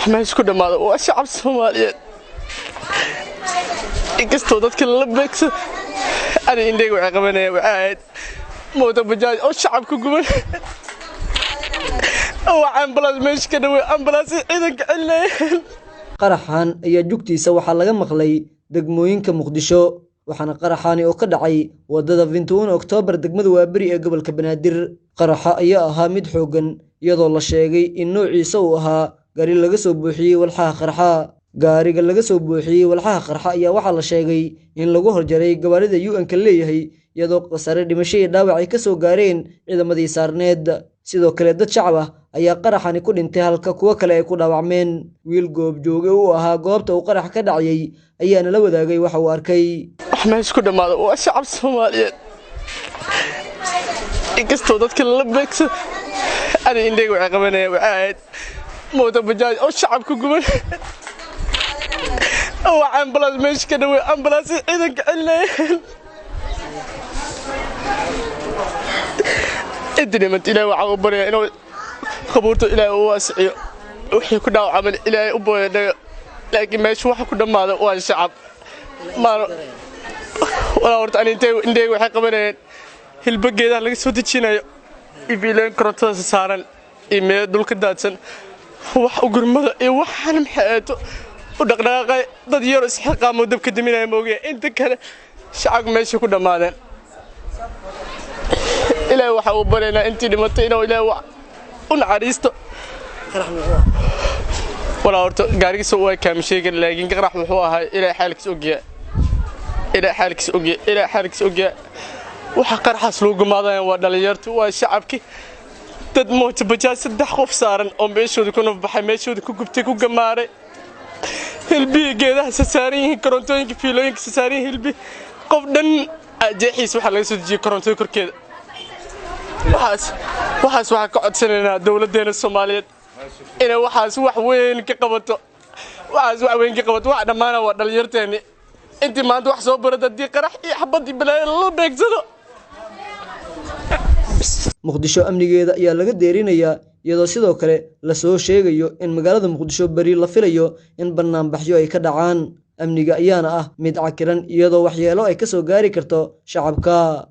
Wax meesha ku dhammaada waa shacab Soomaaliyeed. Inkastoo dadka lala beegso, ani indheyga waxay qabanayaan waxay ahayd mooto bajaaj oo shacabka guban, waa ambalaas meesha ka dhawey, ambalaas ciidanka celinayeen. Qaraxan ayaa jugtiisa waxaa laga maqlay degmooyinka Muqdisho, waxaana qaraxani oo ka dhacay wadada 21 Oktoobar, degmada Waaberi ee gobolka Banaadir. Qaraxa ayaa ahaa mid xooggan, iyadoo la sheegay in noociisa uu ahaa gaari laga soo buuxiyey walxaha qarxa. Gaariga laga soo buuxiyey walxaha qarxa ayaa waxaa la sheegay in lagu horjaray gawaarida UN-ka leeyahay, iyadoo khasaare dhimasho iyo dhaawac ay ka soo gaareen ciidamadii saarneed. Sidoo kale dad shacab ah ayaa qaraxani ku dhintay, halka kuwo kale ay ku dhaawacmeen. Wiil goobjooge u ahaa goobta uu qarax ka dhacayay ayaana la wadaagay waxa uu arkay. Wax meesha ku dhammaada waa shacab Soomaaliyeed. Inkastoo dadka lala beegso, ani indheyga waxay qabanayaan waxay ahayd mooto bajaaj oo shacabka guban, waa ambalaas meesha ka dhawey, ambalaas ciidanka celinayeen. Inta dhimanta Ilaahay waxaa u baryaa inuu qabuurto Ilaahay u waasiciyo, wixii ku dhaawacaman Ilaahay u booyadhayo, laakiin meesha waxa ku dhammaada waa shacab. Maano walaa, horta ani indheyga waxay qabanayeen hilbo geedaha laga soo dejinayo iyo fiilooyin korontada saaran iyo meelo dhulka daadsan, wax u gurmada iyo waxaan maxeeto u dhaqdhaqaaqay dad yaro isxilqaamo dabka daminaya moogaya, inta kale shacabku meesha ku dhammaadeen. Ilaahay waxa uu baryaynaa intii dhimatay inuu Ilaahay u naxariisto. Walaa horta gaarigiisa waa kaama sheegan, laakiin qarax wuxuu ahaa Ilaahay xaalkiis ogyaa, Ilaahay xaalkiis ogyaa, Ilaahay xaalkiis ogyaa. Waxa qaraxaas lagu gumaadaya waa dhalinyartu, waa shacabkii. Dad mooto bajaaj 3 qof saaran oo meeshooda ku nafbaxay, meeshooda ku gubtay, ku gamaaray, hilbihii geedaha sasaaran yihiin, korontooyinka fiilooyinka sasaaran yihiin, hilbi qof dhan jeexiis waxaa laga soo dejiyey korontada korkeeda. Waxaas waxaan ka codsanaynaa dowladdeena Soomaaliyeed inay waxaas wax weyn ka qabato, waxaas wax weyn ka qabato. Wax dhammaana waa dhalinyarteeni intii maanta wax soo barata, haddii qarax iyo xabad iyo balaayo lala beegsado. Muqdisho amnigeeda ayaa laga deerinayaa, iyadoo sidoo kale lasoo sheegayo in magaalada Muqdisho beri la filayo in banaanbaxyo ay ka dhacaan. Amniga ayaana ah mid cakiran, iyadoo waxyeelo ay kasoo gaari karto shacabka.